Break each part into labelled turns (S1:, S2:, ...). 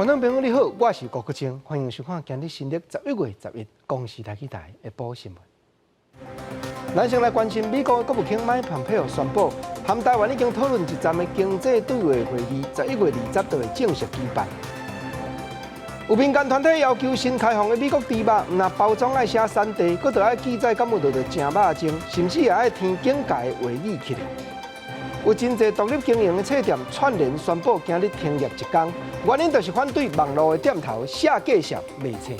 S1: 觀眾朋友你好，我是郭國清，歡迎收看今日新曆11月11公視台語台的報新聞。咱先來關心美國國務卿麥蓬佩奧宣布，和台灣已經討論一站的經濟對話會議，11月20就會正式舉辦。有民間團體要求新開放的美國豬肉，毋但包裝愛寫產地，閣著愛記載敢有落著正肉精，甚至也愛添警戒的話語起來。有真濟獨立經營的冊店串聯宣布今日停業一工，原因就是反對網路的店頭寫介紹賣冊。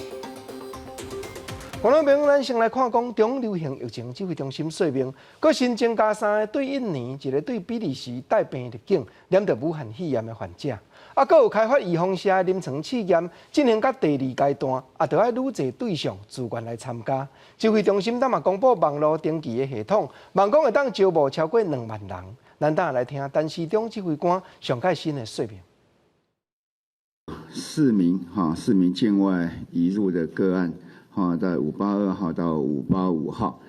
S1: 觀眾朋友，咱先來看講中央流行疫情指揮中心說明，閣新增加三個對印尼、一個對比利時帶病入境、染著武漢肺炎的患者，啊，閣有開發預防射的臨床試驗進行到第二階段，啊，著愛愈濟對象自願來參加。指揮中心當嘛公布網路登記的系統，望講會當招募超過2萬人。咱等下來聽陳時中指揮官上蓋新的說明。
S2: 四名哈，四名境外移入的個案。哈，在582號到585號，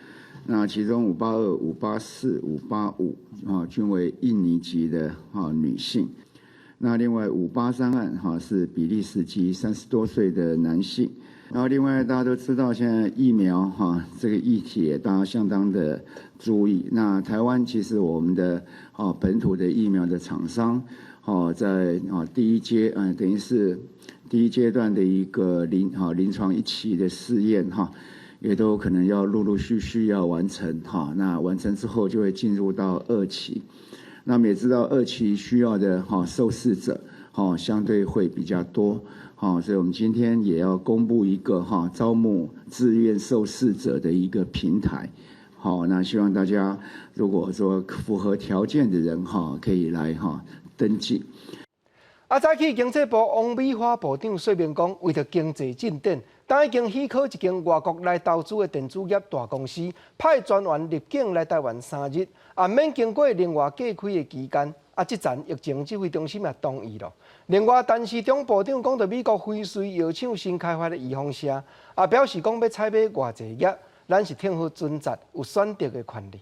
S2: 那其中582、584、585啊，均為印尼籍的哈女性。那另外583案哈是比利時籍30多歲的男性。然後另外大家都知道，現在疫苗哈這個議題，大家相當的注意。那台灣其實我們的啊本土的疫苗的廠商，哦在啊第一階嗯等於是第一階段的一個臨床一期的試驗哈，也都可能要陸陸續續要完成哈。那完成之後就會進入到二期。那麼也知道二期需要的哈受試者哈相對會比較多，哈，所以我們今天也要公布一個哈招募自願受試者的一個平台。好，那希望大家如果說符合條件的人哈，可以來哈登記。
S1: 啊，早起經濟部王美花部長說明講，為著經濟進展，當已經許可一間外國來投資的電子業大公司派專員入境來台灣3日，也免經過另外隔開的期間。啊，這層疫情指揮中心也同意了。另外，陳時中部長講著美國輝瑞藥廠新開發的預防射，也表示講欲採買偌濟粒，咱是聽好準則，有選擇的權利。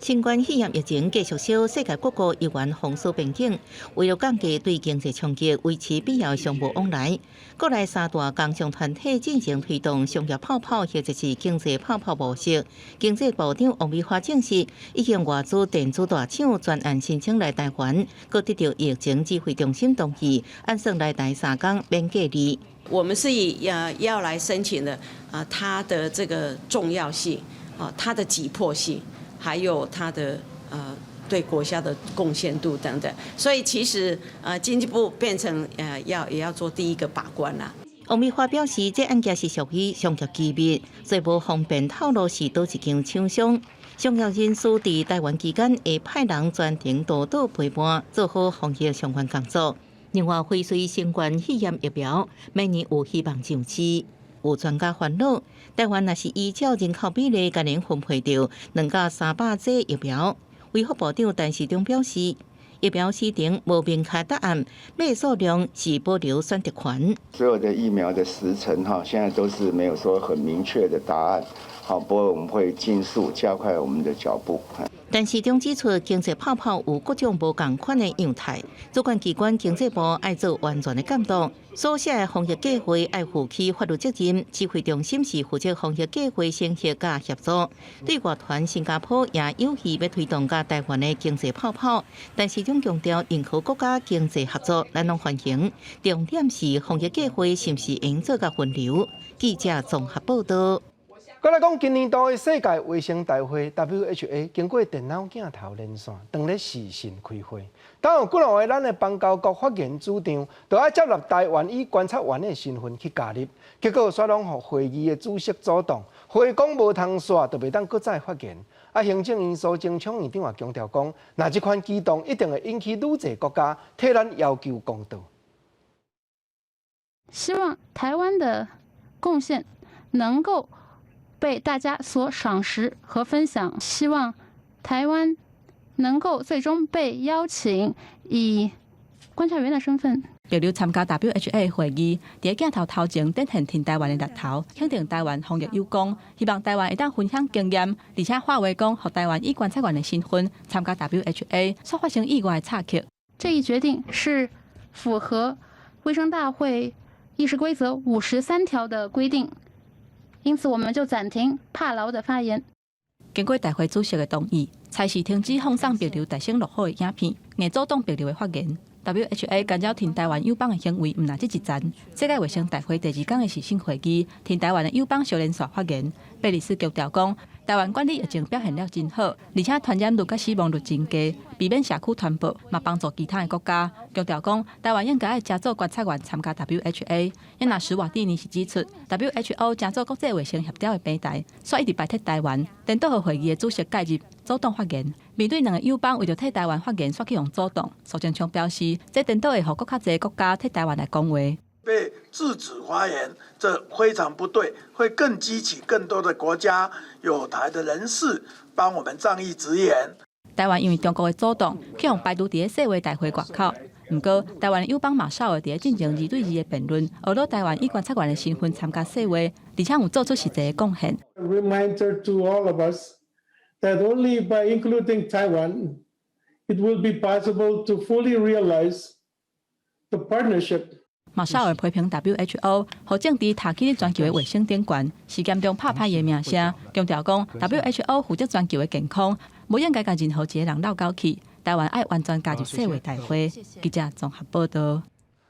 S3: 新冠肺炎疫情繼續燒，世界各國猶原封鎖邊境，為了降低對經濟衝擊，維持必要的商務往來，國內三大工商團體進前推動商業泡泡或者是經濟泡泡模式。經濟部長王美花證實，已經外資電子大廠專案申請來台灣，閣得著疫情指揮中心同意，按算來台3工免隔離。
S4: 我們是以要來申請的啊，它的這個重要性啊，它的急迫性。還有它的對國家的貢獻度等等，所以其實經濟部變成要也要做第一個把關啦。
S3: 王美花表示，這案件是屬於商業機密，所以無方便透露是佗一間廠商。商業人士佇台灣期間會派人專程督導陪伴，做好防疫相關工作。另外，輝瑞新冠肺炎疫苗明年有希望上市。有專家煩惱，台灣若是依照人口比例，共人分配著2到300劑疫苗。衛福部長陳時中表示，疫苗時程無明確答案，買數量是保留選擇權。
S2: 所有的疫苗的時程哈，現在都是沒有說很明確的答案。好，不過我們會盡速加快我們的腳步。
S3: 陳時中指出，經濟泡泡有各種無仝款的樣態，主管機關經濟部愛做完全的監督，所寫的防疫計劃愛負起法律責任，指揮中心是負責防疫計劃審核佮協助。對外團新加坡也有意欲推動佮台灣的經濟泡泡，陳時中強調，任何國家經濟合作，咱攏歡迎。重點是防疫計劃是毋是應做佮分流？記者綜合報道。
S1: 閣來講，今年度的世界衛生大會 WHA 經過電腦鏡頭連線，當咧視訊開會。當有幾兩个咱的邦交國發言主張，著愛接納台灣以觀察員的身份去加入，結果煞攏予會議的主席阻擋，會講無通煞，就袂當閣再發言。啊，行政院蘇貞昌院長也強調講，若這款舉動一定會引起愈濟國家替咱要求公道。
S5: 希望台灣的貢獻能夠被大家所賞識和分享，希望台灣能夠最終被邀請以觀察員的身份。
S6: 輪流參加 WHA 會議，佇鏡頭頭前展現挺台灣的力頭，肯定台灣防疫有功，希望台灣會當分享經驗，而且話話講，予台灣以觀察員的身份參加 WHA，煞發生意外的插曲。
S5: 這一決定是符合衛生大會議事規則53條的規定，因此我們就暫停帕勞的發言。
S6: 經過大會主席的同意，差事停止放送帛琉大省落雨的影片，硬阻擋帛琉的發言。WHA 干擾挺台灣友邦的行為，毋但這一層。世界衛生大會第二工的視訊會議，挺台灣的友邦相連紲發言。貝里斯強調講，台灣管理疫情表現了真好，而且傳染率佮死亡率真低，避免社區傳播，嘛幫助其他的國家。強調講，台灣應該愛加做觀察員參加 WHA。因若史瓦蒂尼是指出，WHO 成做國際衛生協調的平台，所以一直排斥台灣。顛倒予會議的主席介入，阻擋發言。面對兩个友邦為著替台灣發言，煞去予阻擋，蘇貞昌表示，這顛倒會予閣較濟國家替台灣來講話。
S7: 被制止發言，這非常不對，會更激起更多的國家友台的人士幫我們仗義執言。
S6: 台灣因為中國的阻擋，去予排除佇咧世衛大會外口。毋過，台灣的友邦馬紹爾佇咧進行2對2的辯論，呵咾台灣以觀察員的身份參加世衛，而且有做出實際的貢獻。
S8: Reminder to all of us that only by including Taiwan, it will be possible to fully realize the partnership.
S6: 馬紹爾批評 WHO 予政治抬起全球的衛生頂懸，是嚴重拍歹伊的名聲。強調講 WHO 負責全球的健康，無應該共任何一個人落勾去。台灣愛完全加入世衛大會。記者綜合報導。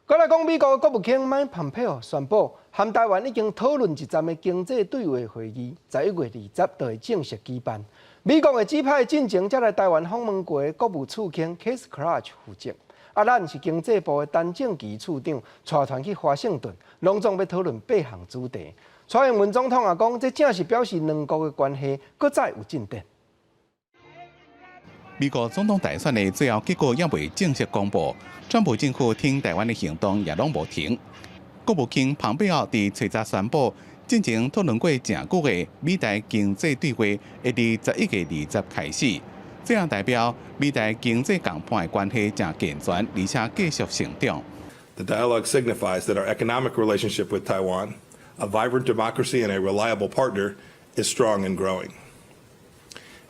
S1: 閣來講，美國國務卿麥蓬佩奧宣布，和台灣已經討論一站的經濟對話會議，11月20就會正式舉辦。美國會指派進前才來台灣訪問過的國務次卿 Keith Krach 負責。啊，咱是經濟部的陳正祺處長帶團去華盛頓，攏總欲討論八項主題。蔡英文總統也講，這正是表示兩國的關係閣再有進展。
S9: 美國總統大選的最後結果猶未正式公布，川普政府挺台灣的行動也攏無停。國務卿蓬佩奧佇初十宣布，進前討論過誠久的美台經濟對話，會佇11月20開始。這樣代表美台經濟共伴的關係誠健全，而且繼續成長。
S10: The dialogue signifies that our economic relationship with Taiwan, a vibrant democracy and a reliable partner, is strong and growing.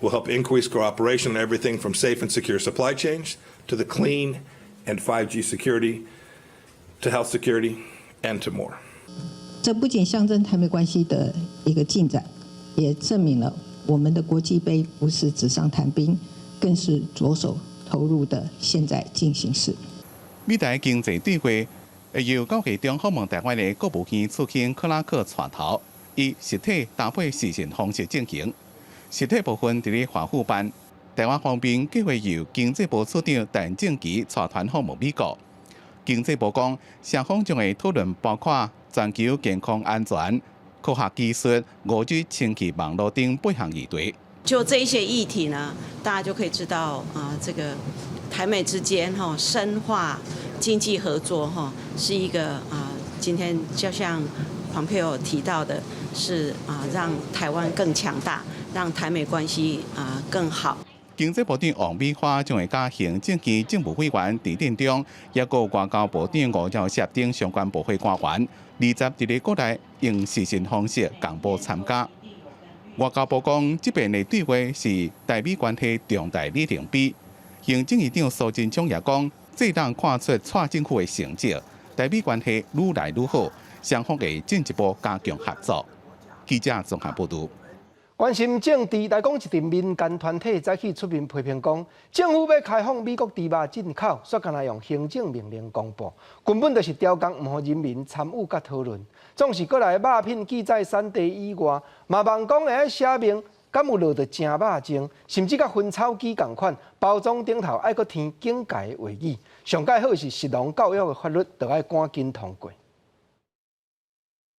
S10: Will help increase cooperation on everything from safe and secure supply chains to the clean and 5G security, to health security, and to more.
S11: 這不僅象徵台美關係的一個進展，也證明了我們的國際盃不是紙上談兵，更是着手投入的現在進行式。
S9: 美台經濟對話會由9月中訪問台灣的國務院次卿克拉克帶頭，以實體搭配視訊方式進行。實體部分佇咧華府辦，台灣方面計劃由經濟部次長陳正祺帶團訪問美國。經濟部講，雙方將會討論包括全球健康安全、科學技術、5G 穿紲網路等八項議題。
S4: 就這一些議題呢，大家就可以知道啊，這個台美之間哈深化經濟合作哈，是一個啊，今天就像蓬佩奧提到的，是啊，讓台灣更強大，讓台美關係啊更好。
S9: 經濟部長王美花將會佮行政院政務委員陳建忠，抑閣外交部長吳釗燮等相關部會官員，20佇咧國內用視訊方式共步參加。外交部講，這遍的對話是台美關係重大里程碑。行政院長蘇貞昌也講，這當看出蔡政府的成績，台美關係愈來愈好，雙方會進一步加強合作。記者綜合報導。
S1: 關心政治來講，一陣民間團體早起出面批評講，政府欲開放美國豬肉進口，煞干焦用行政命令公布，根本就是刁工，毋予人民參與佮討論。總是閣來肉品記載產地以外，嘛望講會愛寫明，敢有落著正肉精，甚至佮薰草機仝款，包裝頂頭愛閣添警戒的話語。上蓋好是食農教育的法律，著愛趕緊通過。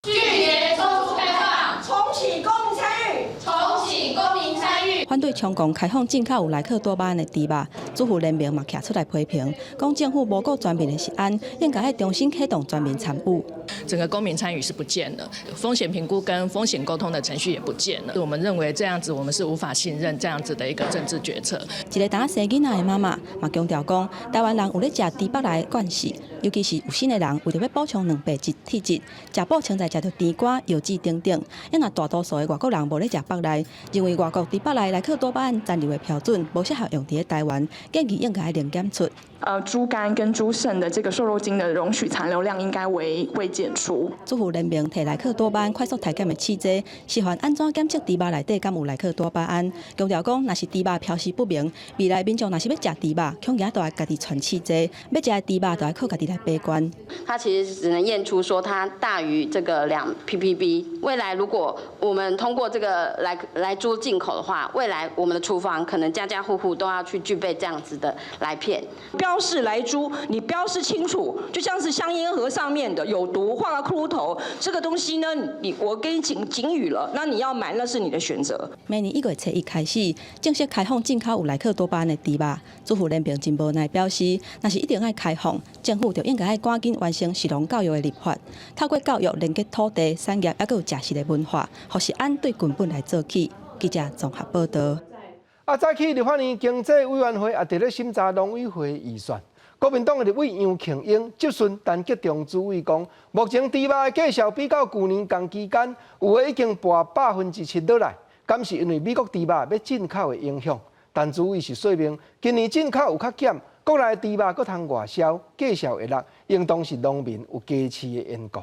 S12: 拒絕中途開放，重啟公民參與，重啟公民參與。
S6: 反對中共開放進口有萊克多巴胺的豬肉，主婦聯盟嘛徛出來批評，講政府無顧全民的食安，應該愛重新啟動全民參與。
S13: 整個公民參與是不見了，風險評估跟風險溝通的程序也不見了。我們認為這樣子，我們是無法信任這樣子的一個政治決策。
S6: 一個當生囡仔的媽媽嘛強調講，台灣人有咧食豬腹來慣勢，尤其是有身的人為著欲補充蛋白質、鐵質，食補充劑食著甜瓜、藥劑等等。啊若大多數的外國人無咧食腹內，認為外國豬腹內萊克多巴胺殘留的標準無適合用佇咧台灣，建議應該愛另檢出。
S14: 豬肝跟豬腎的這個瘦肉精的容許殘留量應該為未檢出。
S6: 主婦聯盟提萊克多巴胺快速篩檢的試劑，示範按怎檢測豬肉內底敢有萊克多巴胺。強調講，若是豬肉標示不明，未來民眾若是欲食豬肉，恐驚都愛家己傳試劑；欲食的豬肉，就愛靠家己來把關。
S15: 它其實只能驗出說它大於這個2 ppb。未來如果我們通過這個萊豬進口的話，未來我們的廚房可能家家戶戶都要去具備這樣子的萊片。
S16: 標示萊豬，你標示清楚，就像是香菸盒上面的有毒，畫個骷髏頭，這個東西呢，我給你警警語了，那你要買那是你的選擇。
S6: 明年1月初1開始，正式開放進口有萊克多巴胺的豬肉。主婦聯盟真無奈表示，若是一定愛開放，政府就應該愛趕緊完成食農教育的立法，透過教育連結土地、產業，猶閣有食食的文化，予食安對根本來做起。記者綜合報道。
S1: 啊，早起立法院經濟委員會也佇咧審查農委會預算。國民黨的立委楊慶英質詢陳吉仲主委講，目前豬肉的價數比較舊年仝期間，有的已經跋7%落來，敢是因為美國豬肉欲進口的影響？陳主委是說明，今年進口有較減，國內豬肉閣通外銷，價數會落，應當是農民有加飼的緣故。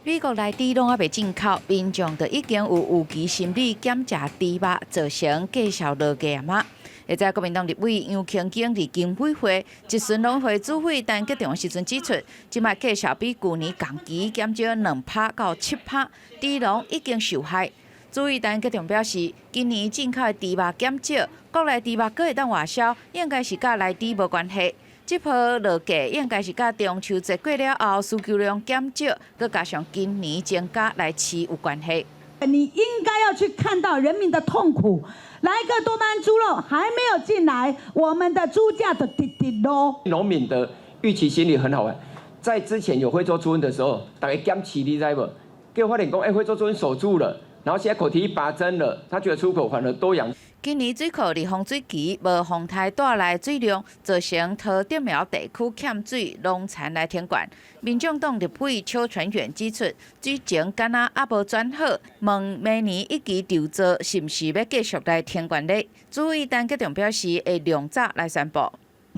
S17: 美國來豬攏猶未進口，民眾就已經有預期心理減食豬肉，造成價數落價嗎？會在國民黨立委楊慶英佇經委會質詢農會主委陳吉仲的時陣指出，這擺價數比舊年仝期減少2趴到7趴，豬農已經受害。主委陳吉仲表示，今年進口的豬肉減少，國內豬肉閣會當外銷，應該是佮萊豬無關係。這波落價應該是佮中秋節過了後需求量減少，閣加上今年增加來飼有關係。
S18: 你應該要去看到人民的痛苦。萊克多巴胺豬肉還沒有進來，我們的豬價就直直落。
S19: 農民的預期心理很好玩，在之前有非洲豬瘟的時候，大家減飼你知無？結果發現講，欸，非洲豬瘟守住了，然後現在口蹄疫拔針了，他覺得出口反而多養。
S17: 今年水庫預防水期無洪颱帶來水量，造成桃竹苗地區欠水，農田來停灌。民眾黨立委邱傳遠指出，水情敢若猶無轉好，問明年一期籌造是毋是欲繼續來停灌咧？主委陳吉仲表示會量早來宣布。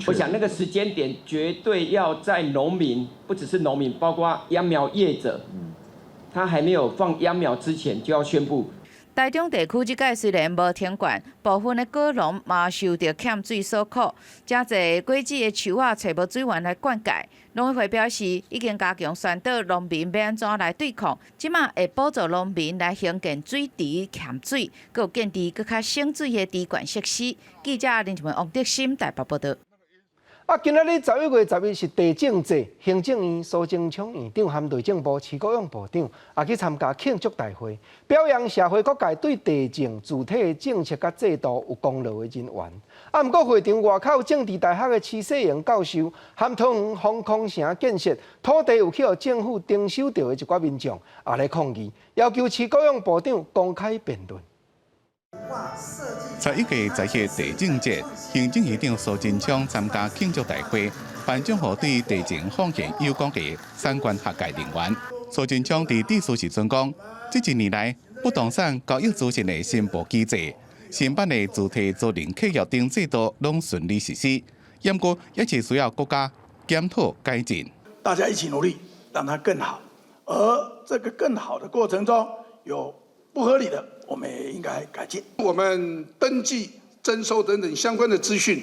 S19: 我想那個時間點絕對要在農民，不只是農民，包括秧苗業者，他還沒有放秧苗之前就要宣布。
S17: 台中地區這屆雖然無停灌，部分的果農嘛受著欠水所苦，誠濟果子的樹仔揣無水源來灌溉。農委會表示，已經加強宣導農民欲按怎來對抗，這馬會補助農民來興建水池欠水，閣有建置閣較省水的滴灌設施。記者林靜文、王德森台北報導。
S1: 啊，今仔日11月11是地政節，行政院蘇貞昌院長和內政部徐國勇部長也去參加慶祝大會，表揚社會各界對地政主體的政策佮制度有功勞的人員。啊，毋過會場外口政治大學的徐世榮教授和桃園航空城建設土地有去予政府徵收著的一寡民眾，也來抗議，要求徐國勇部長公開辯論。
S9: 11月11地政節，行政院長蘇貞昌參加慶祝大會，頒獎予對地政奉獻有功的產官學界人員。蘇貞昌佇致辭時陣講，這一年來，不動產交易資訊的申報機制、新版的主體租賃契約等制度攏順利實施，毋過也是需要國家檢討改進。
S7: 大家一起努力，讓它更好。而這個更好的過程中，有不合理的，我們也應該改進。
S8: 我們登記、徵收等等相關的資訊，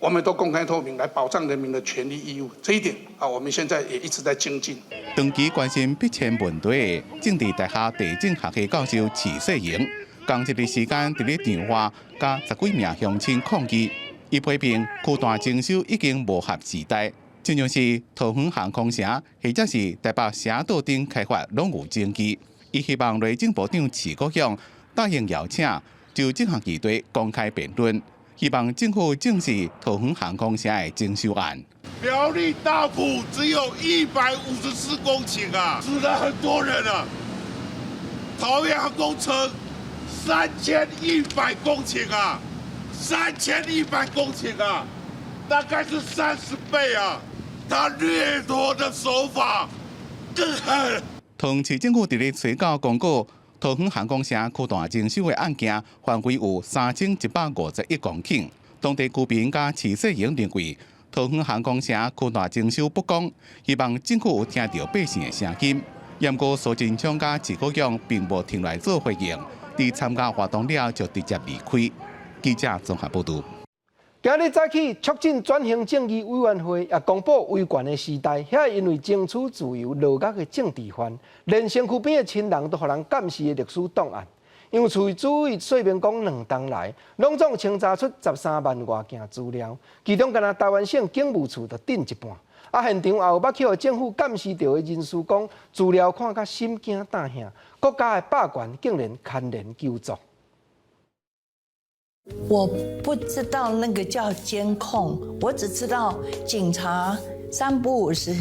S8: 我們都公開透明，來保障人民的權利義務。這一點啊，我們現在也一直在精進。
S9: 長期關心逼遷問題的政治大學地政學系教授徐世榮，仝一个時間佇咧場外，佮十幾名鄉親抗議，伊批評區段徵收已經無合時代，親像是桃園航空城或者是台北城島頂開發攏有爭議。伊希望內政部長徐國勇答應邀請，就這項議題公開辯論，希望政府正視桃園航空城的徵收案。
S20: 苗栗大埔只有154公頃啊，死了很多人啊。桃園航空城3100公頃啊，3100公頃啊，大概是30倍啊。他掠奪的手法更狠。
S9: 桃園市政府佇咧初九公告，桃園航空城區段徵收的案件範圍有3151公頃，當地居民佮徐世榮認為，桃園航空城擴大徵收不公，希望政府有聽著百姓的聲音。毋過蘇貞昌佮徐國勇並無停來做回應，佇參加活動了就直接離開。記者綜合報導。
S1: 今日早起，促進轉型正義委員會也公布維權的時代，遐因為爭取自由落獄的政治犯，連身軀邊的親人都予人監視的歷史檔案。楊翠主委說明講，2冬來，攏總清查出13萬外件資料，其中干焦臺灣省警務處就頂一半。啊，現場也有捌予政府監視著的人士講，資料看甲心驚膽嚇，國家的霸權竟然牽連糾作。
S21: 我不知道那個叫監控，我只知道警察三不五時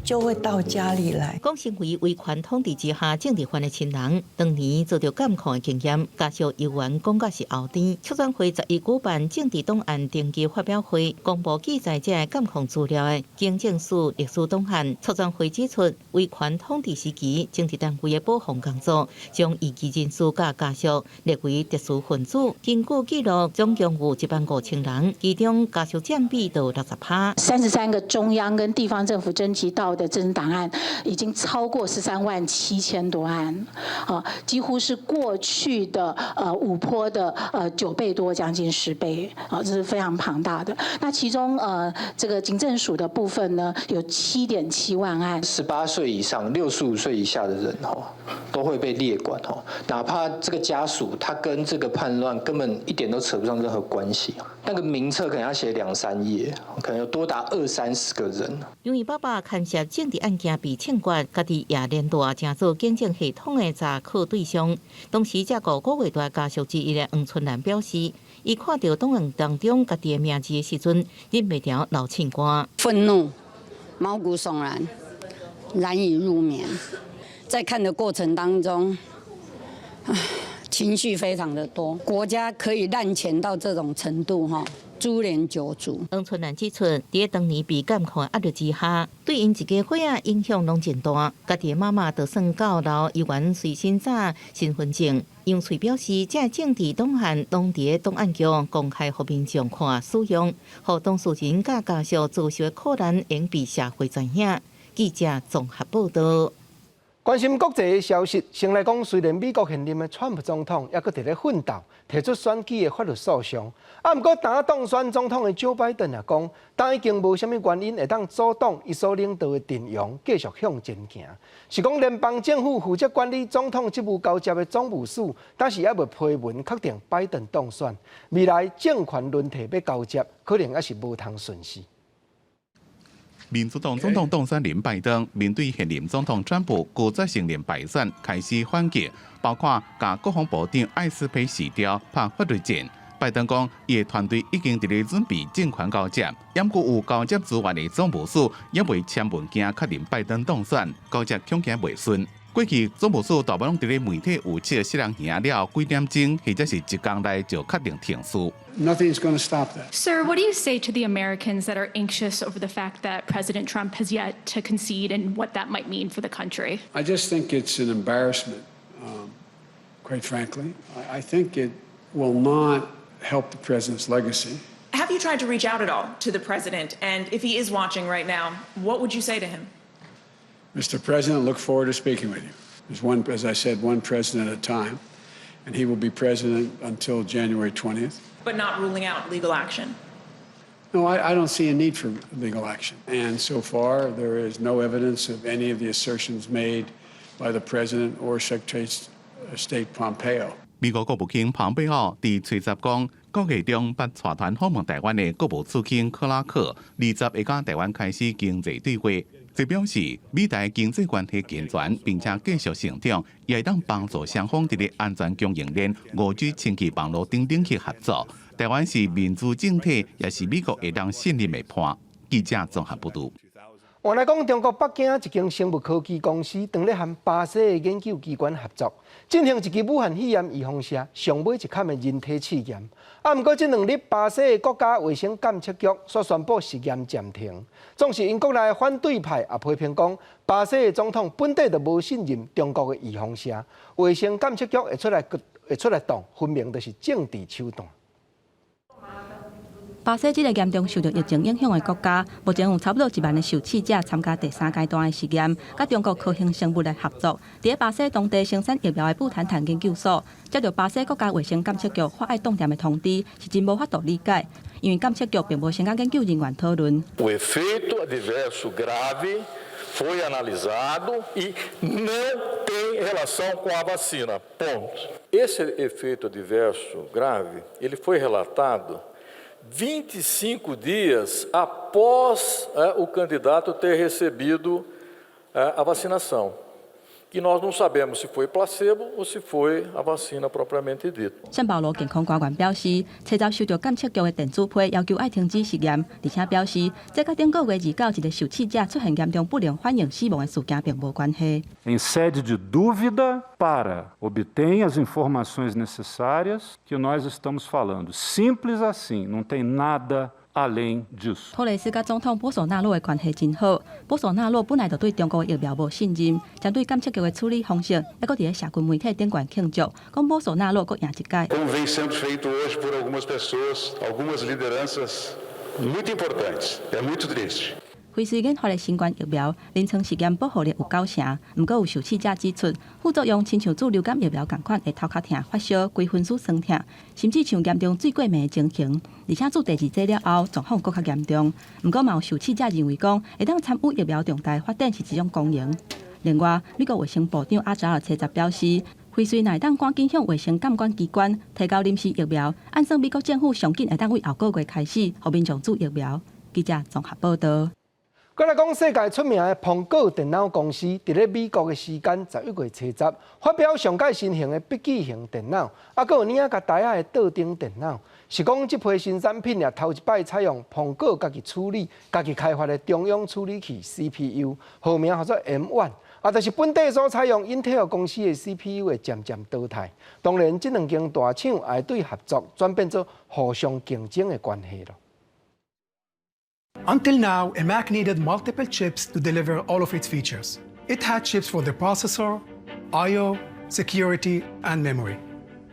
S21: 就會到家裡來。
S3: 講成為威權統治之下政治犯的親人，當年遭著監控的經驗，家屬猶原講甲是後天。促轉會11舉辦政治檔案登記發表會，公布記載這个監控資料的警政署歷史檔案。促轉會指出，威權統治時期，政治單位的保防工作，將異議人士佮家屬列為特殊分子。根據記錄，總共有1萬5千人，其中家屬佔比就60趴。
S22: 33個中央跟地方政府徵集到的政治檔案已經超過13萬7千多案，啊，幾乎是過去的五波的9倍多，將近10倍，啊，這是非常龐大的。那其中這個警政署的部分呢，有7.7萬案。
S23: 18歲以上、65歲以下的人哦，都會被列管哦，哪怕這個家屬他跟這個叛亂根本一點都扯不上任何關係，那個名冊可能要寫兩三頁，可能有多達二三十個人。
S3: 因為爸爸牽涉政治案件被槍決，家己也連帶成做警政系統的查扣對象。當時這5個月大家屬之一的黃春蘭表示，伊看著檔案當中家己的名字的時陣，忍袂牢流凊汗。
S24: 憤怒、毛骨悚然、難以入眠。在看的過程當中，唉，情緒非常的多。國家可以濫權到這種程度，哈。株連九族。
S3: 黃春蘭指出，佇當年被監控的壓力之下，對𪜶一家伙仔影響攏真大。家己的媽媽就算到老，猶原隨身紮身份證。楊翠表示，這政治檔案攏佇檔案局公開予民眾看使用，予當事人佮家屬遭受的苦難，會被社會知影。記者綜合報導。
S1: 關心國際的消息，先來講，雖然美國現任的川普總統猶閣佇咧奮鬥，提出選舉的法律訴訟，啊，毋過當當選總統的蔣拜登也講，當已經無啥物原因會當阻擋伊所領導的陣營繼續向前行。是講聯邦政府負責管理總統職務交接的總務署，但是猶未批文確定拜登當選，未來政權輪替欲交接，可能猶是無通順勢。
S9: 民主黨總統當選人拜登面對現任總統川普拒絕承認敗選，開始反擊，包括共國防部長艾斯佩辭掉拍法律戰。拜登講，伊的團隊已經佇咧準備政權交接，毋過有交接資源的總務署猶未簽文件確認拜登當選，交接恐驚袂順。過去總務署大部攏佇咧媒體預測四人贏了幾點鐘，或者是一工內就確定程序。
S8: Nothing's going to stop that.
S14: Sir, what do you say to the Americans that are anxious over the fact that President Trump has yet to concede and what that might mean for the country?
S8: I just think it's an embarrassment, quite frankly. I think it will not help the president's legacy.
S14: Have you tried to reach out at all to the president? And if he is watching right now, what would you say to him?
S8: Mr. President, look forward to speaking with you. There's one, as I said, one president at a time, and he will be president until January 20th.
S14: But not ruling out legal action.
S8: No, I don't see a need for legal action. And so far, there is no evidence of any of the assertions made by the president or Secretary of State Pompeo.
S9: 美國國務卿龐貝奧佇吹十講，國會中捌帶團訪問臺灣的國務次卿克拉克，20會佮台灣開始經濟對話。這表示美台經濟關係健全，並且繼續成長，也會當幫助雙方佇咧安全供應鏈、5G 穿綴網路等領域合作。台灣是民主政體，也是美國會當信任的伴。記者綜合報導。
S1: 換來講，中國北京一間生物科技公司，正咧和巴西的研究機關合作，進行一支武漢肺炎預防射上尾一崁的人體試驗。啊，毋過這2日巴西的國家衛生監測局煞宣布實驗暫停。總是𪜶國內的反對派也批評講，巴西的總統本底就無信任中國的預防射，衛生監測局會出來會出來擋，分明就是政治手段。
S6: 巴西這个嚴重受著疫情影響的國家，目前有差不多1萬个受試者參加第三階段的實驗，佮中國科興生物來合作。佇咧巴西當地生產疫苗的布坦坦研究所，接著巴西國家衛生監測局發愛凍店的通知，是真無法度理解，因為監測局並無先佮研究人員討論。
S2: O efeito adverso grave foi analisado e não tem relação com a vacina. Ponto. Esse efeito adverso grave, ele foi relatado 25 dias após o candidato ter recebido a vacinação, que nós não sabemos se foi placebo ou se foi a vacina propriamente dita.
S6: 聖保羅健康官員表示，初十收著監測局的電子批，要求愛停止實驗，而且表示，這佮頂個月29一个受試者出現嚴重不良反應死亡的事件並無關係。
S5: Em sede de dúvida, para obter as informações necessárias que nós estamos falando. Simples assim, não tem nada além disso.
S6: 托雷斯佮總統波索納洛的關係真好。波索納洛本來就對中國疫苗無信任，針對監測局的處理方式，猶閣佇咧社群媒體頂懸慶祝，講波索納洛閣贏一擺。
S10: Como vem sendo feito hoje por algumas pessoas, algumas lideranças muito importantes. É muito triste.
S6: 輝瑞研發的新冠疫苗臨床實驗保護力有9成，毋過有受試者指出，副作用親像注流感疫苗仝款，會頭殼疼、發燒、規身軀痠疼，甚至像嚴重水過敏的情形。而且注第二劑了後，狀況閣較嚴重。毋過嘛有受試者認為講，會當參與疫苗重大發展是一種光榮。另外，美國衛生部長阿扎爾初十表示，輝瑞若會當趕緊向衛生監管機關提交臨時疫苗，按算美國政府上緊會當為後個月開始，予民眾注疫苗。記者綜合報導。
S1: 閣來講世界出名的蘋果電腦公司，佇咧美國的時間11月初十發表上蓋新型的筆記型電腦，啊，閣有領佮台仔的桌頂電腦。是講這批新產品也頭一擺採用蘋果家己處理、家己開發的中央處理器 CPU，號名號做 M1，啊，就是本地所採用英特爾公司的 CPU 會漸漸淘汰。當然，這兩間大廠會對合作轉變做互相競爭的關係囉。
S11: Until now, a Mac needed multiple chips to deliver all of its features. It had chips for the processor, I/O, security, and memory.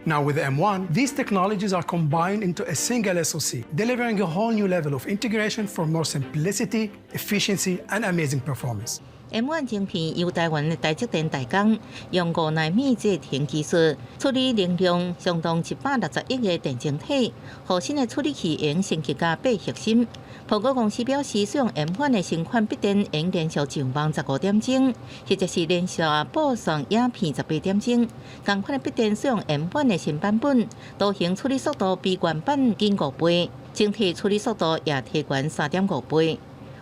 S11: Now with M1, these technologies are combined into a single SoC, delivering a whole new level of integration for more simplicity, efficiency, and amazing performance.
S3: M1 晶片由台灣的台積電代工，用5納米製程技術處理能量相當160億個電晶體，予新的處理器會升級到8核心。蘋果公司表示，使用 M1 的新款筆電會連續上網15點鐘，或者是連續播送影片18點鐘。仝款的筆電使用 M1 的新版本，圖形處理速度比原版緊5倍，整體處理速度也提懸3.5倍。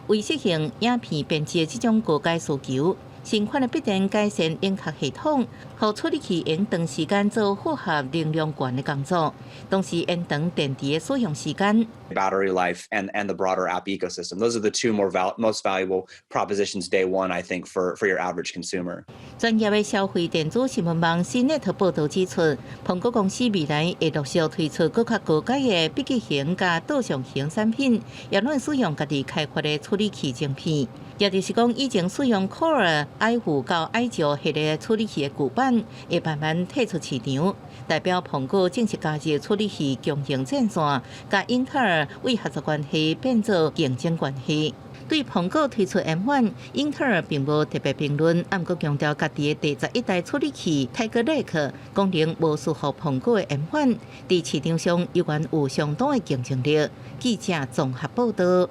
S3: 為適應影片編輯的這種高階需求，新款的筆電改善影殼系統，予處理器用長時間做負荷能量懸的工作，同時延長電池的使用時間。
S25: Battery life and the broader app ecosystem. Those are the two most valuable propositions day one, I think, for your average consumer.
S3: 專業的消費電子新聞網 CNET 報導指出，蘋果公司未來會陸續推出閣較高階的筆記型佮桌上型產品，也攏使用家己開發的處理器晶片。也就是講，以前使用 Core i5到 i9系列處理器的舊版，會慢慢退出市場，代表蘋果正式加入處理器供應戰線，佮英特爾為合作關係變做競爭關係。對蘋果推出 M1，英特爾並無特別評論，毋過強調家己的第11代處理器 Tiger Lake 功能無輸予蘋果的 M1，佇市場上依然有相當的競爭力。記者綜合報導。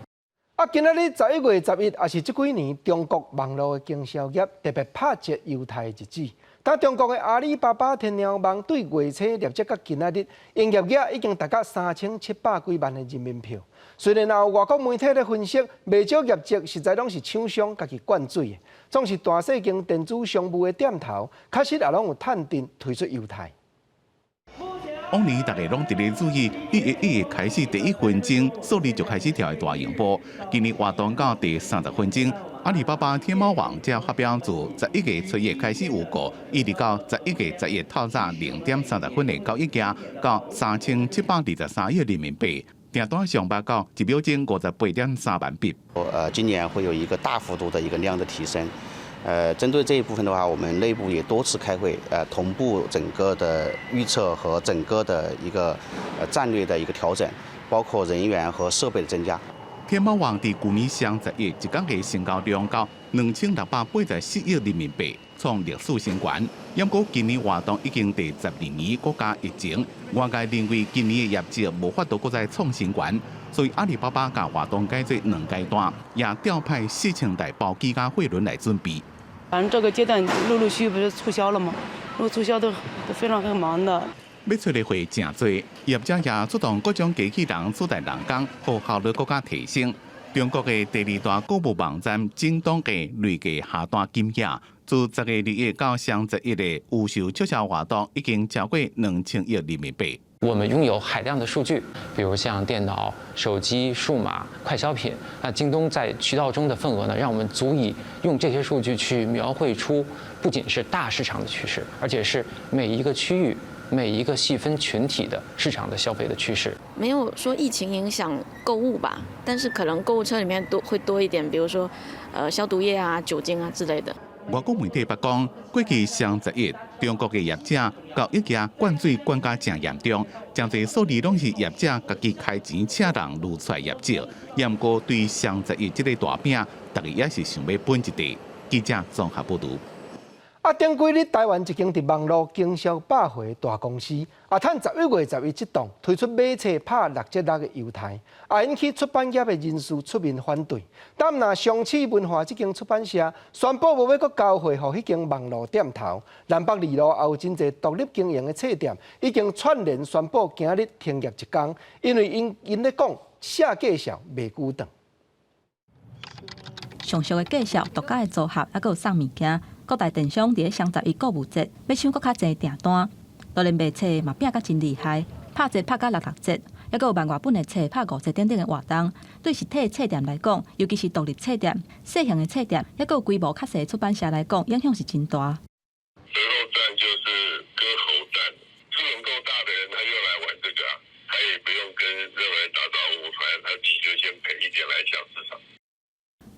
S1: 啊，今仔日11月11，也是這幾年中國網路的經銷業特別拍折猶太的日子。當中國的阿里巴巴天貓網對月初錄這到今仔日，營業額已經達到3700幾萬的人民幣。雖然也有外國媒體咧分析，袂少業績實在攏是廠商家己灌水的，總是大細間電子商務的店頭，確實也攏有趁陣推出優待。
S9: 往年大家攏佇咧注意，1月1日開始第一分鐘，數字就開始跳的大螢幕。今年活動到第30分鐘，阿里巴巴天貓網才發表自11月初一開始預購，一直到11月11透早0點30分的交易價到3723億人民幣，訂單上百到一秒鐘58.3萬筆。
S26: 今年會有一個大幅度的一個量的提升。
S4: 針對這一部分的話，我們內部也多次開會，同步整個的預測和整個的一個戰略的一個調整，包括人員和設備的增加。
S9: 天貓網佇舊年雙十一一工的成交量到2684億人民幣，創歷史新高。毋過今年活動已經第12年，閣加疫情，外界認為今年的業績無法度閣再創新高，所以阿里巴巴共活動改做兩階段，也調派4000台包機佮貨輪來準備。
S12: 反正這個階段陸陸續續不是促銷了嗎？如果促銷都非常很忙的。
S9: 欲揣的貨誠濟，業者也出動各種機器人取代人工，予效率閣較提升。中國的第二大購物網站京東的累計下單金額，自10月21到雙十一的預售促銷活動已經超過2000億人民幣。
S13: 我們擁有海量的數據，比如像電腦、手機、數碼、快消品。那京東在渠道中的份額呢，讓我們足以用這些數據去描繪出不僅是大市場的趨勢，而且是每一個區域、每一個細分群體的市場的消費的趨勢。
S15: 沒有說疫情影響購物吧，但是可能購物車裡面多會多一點，比如說，消毒液啊、酒精啊之類的。
S9: 外國媒體報講，過去雙十一，中國的業者交易額灌水灌甲誠嚴重，誠濟數字攏是業者家己開錢請人攄出來業績。毋過對雙十一這个大餅，大家也是想欲分一塊。記者綜合報導。
S1: 啊，頂幾日台灣一間佇網路經銷百貨大公司，啊，趁11月11這檔推出買冊拍六折六的優待，啊，引起出版業的人士出面反對。但若雙翅文化這間出版社宣布無欲閣交貨予彼間網路店頭，南北二路也有真濟獨立經營的冊店已經串聯宣布今日停業一工，因為𪜶𪜶咧講寫介紹袂久當。
S6: 上俗的介紹、獨家的組合，猶閣有送物件。各大電商佇咧雙十一購物節，欲搶閣較濟訂單，就連賣冊嘛拼甲真厲害，拍折拍甲六六折，猶閣有萬外本的冊拍五折等等的活動。對實體冊店來講，尤其是獨立冊店、細型的冊店，猶閣有規模較細的出版社來講，影響是真大。
S16: 舌頭戰就是割喉戰，資本夠大的人，他又來玩這個，他也不用跟任何人打招呼，反正他自己就先賠一點來搶市場。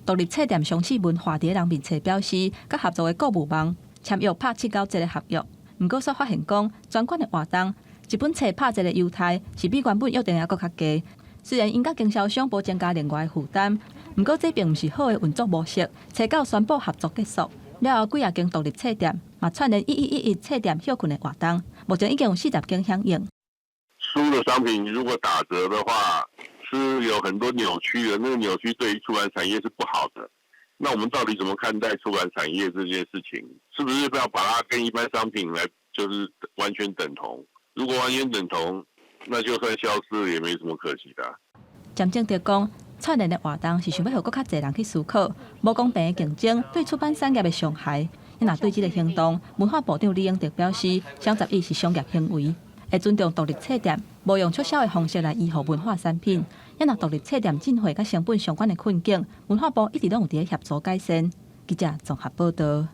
S6: 獨立冊店雙翅文化佇咧人面冊表示，佮合作的購物網簽約拍七九折的合約，毋過煞發現講，專款的活動，一本冊拍折的優待是比原本約定的閣較低。雖然𪜶佮經銷商無增加另外的負擔，毋過這並毋是好的運作模式。冊到宣布合作結束了後，幾若間獨立冊店嘛串聯1111冊店歇睏的活動，目前已經有40間響應。
S16: 書的商品如果打折的話，是有很多扭曲的，那個扭曲對於出版產業是不好的。那我們到底怎麼看待出版產業這件事情？是不是要把它跟一般商品來就是完全等同？如果完全等同，那就算消失了也沒什麼可惜的。
S6: 詹正德講，串聯的活動是想欲予閣較濟人去思考無公平的競爭對出版產業的傷害。若對這个行動，文化部長李永得表示，雙十一是商業行為，會尊重獨立冊店，無用促銷的方式來依附文化產品。若獨立冊店進貨佮成本相關的困境，文化部一直攏有佇咧協助改善。記者綜合報導。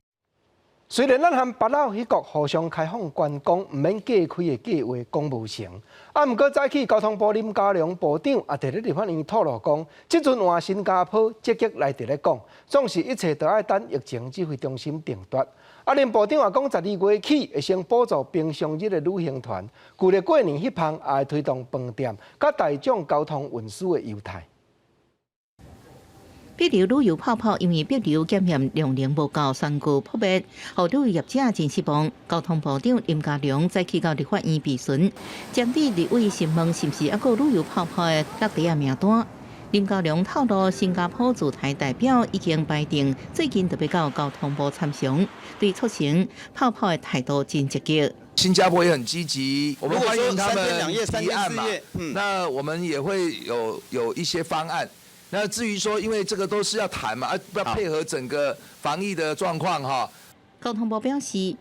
S1: 雖然咱和北斗彼國互相開放觀光，毋免隔開的計畫講無成，啊，毋過早起交通部林佳龍部長也佇咧立法院透露講，這陣換新加坡積極來佇咧講，總是一切都愛等疫情指揮中心定奪。啊，林部長也講，12月起會先補助平常日的旅行團，舊曆過年彼芳也會推動飯店佮大眾交通運輸的優待。
S3: 帛琉旅遊泡泡因為帛琉檢驗量能無夠，宣告破滅，予旅遊業者真失望。交通部長林佳龍早起到立法院備詢，針對立委詢問是毋是猶閣有旅遊泡泡的落地仔名單。林佳龍透露，新加坡駐台代表已經排定，最近就欲到交通部參詳，對促成泡泡的態度真積極。
S26: 新加坡也很積極，我們歡迎他們提案嘛。那我們也會有一些方案。那至於說，因為這個都是要談嘛，啊，要配合整個防疫的狀況哈。
S3: 交通部表示，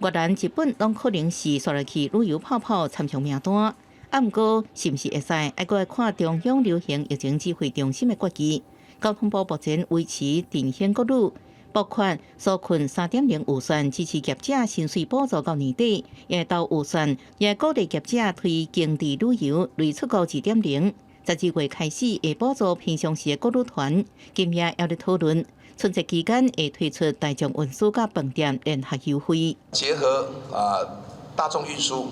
S3: 越南、日本攏可能是煞落去旅遊泡泡參詳名單，啊，毋過是毋是會使，愛閣愛看中央流行疫情指揮中心的決議。交通部目前維持振興國旅，撥款紓困3.0預算支持業者薪水補助到年底，也投預算也鼓勵業者推經濟旅遊類出國2.0。12月開始會補助平常時的國旅團，今夜猶咧討論。春節期間會推出大眾運輸佮飯店聯合優惠，
S26: 結合啊大眾運輸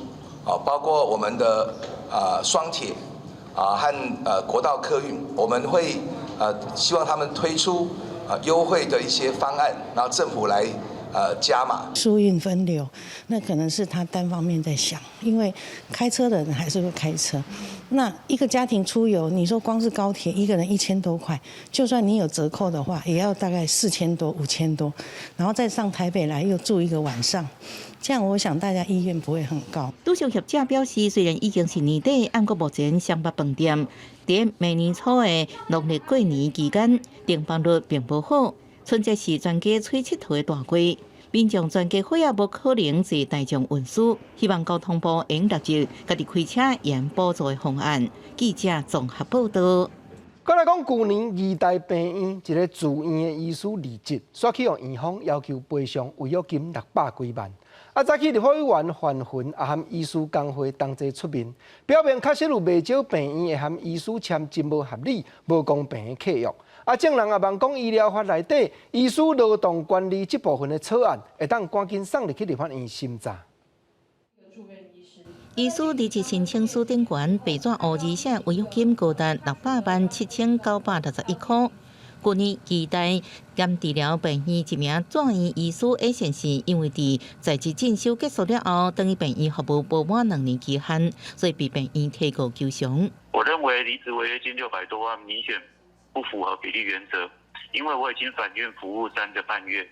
S26: 啊，包括我們的啊雙鐵啊和國道客運，我們會希望他們推出啊優惠的一些方案，然後政府來加碼。
S7: 疏運分流，那可能是他單方面在想，因為開車的人還是會開車。那一個家庭出遊，你說光是高鐵一個人1000多塊，就算你有折扣的話，也要大概4000多、5000多，然後再上台北來又住一個晚上，這樣我想大家意願不會很高。
S3: 拄上業者表示，雖然已經是年底，毋過目前雙北飯店佇明年初的農曆過年期間訂房率並無好，春節是全家出𨑨迌的大季。民眾全家伙仔無可能坐大眾運輸，希望交通部會立即家己開車用補助的方案。記者綜合報道。
S1: 閣來講，舊年義大病院一个住院的醫師離職，煞去予院方要求賠償違約金600幾萬。啊，早起立法委員范雲也和醫師工會同齊出面，表明確實有袂少病院會和醫師簽真無合理、無公平的契約。啊，眾人也望講醫療法內底醫師勞動權利這部分的草案，會當趕緊送入去立法院審查。
S3: 醫師離職申請書頂懸，白紙烏字寫違約金高達607,961塊。舊年義大兼治療病院一名住院醫師 A 先生，因為佇在職進修結束了後，轉去病院服務無滿2年期限，所以被病院提告求償。
S17: 我認為離職違約金600多萬明顯不符合比例原則，因為我已經返院服務3個半月，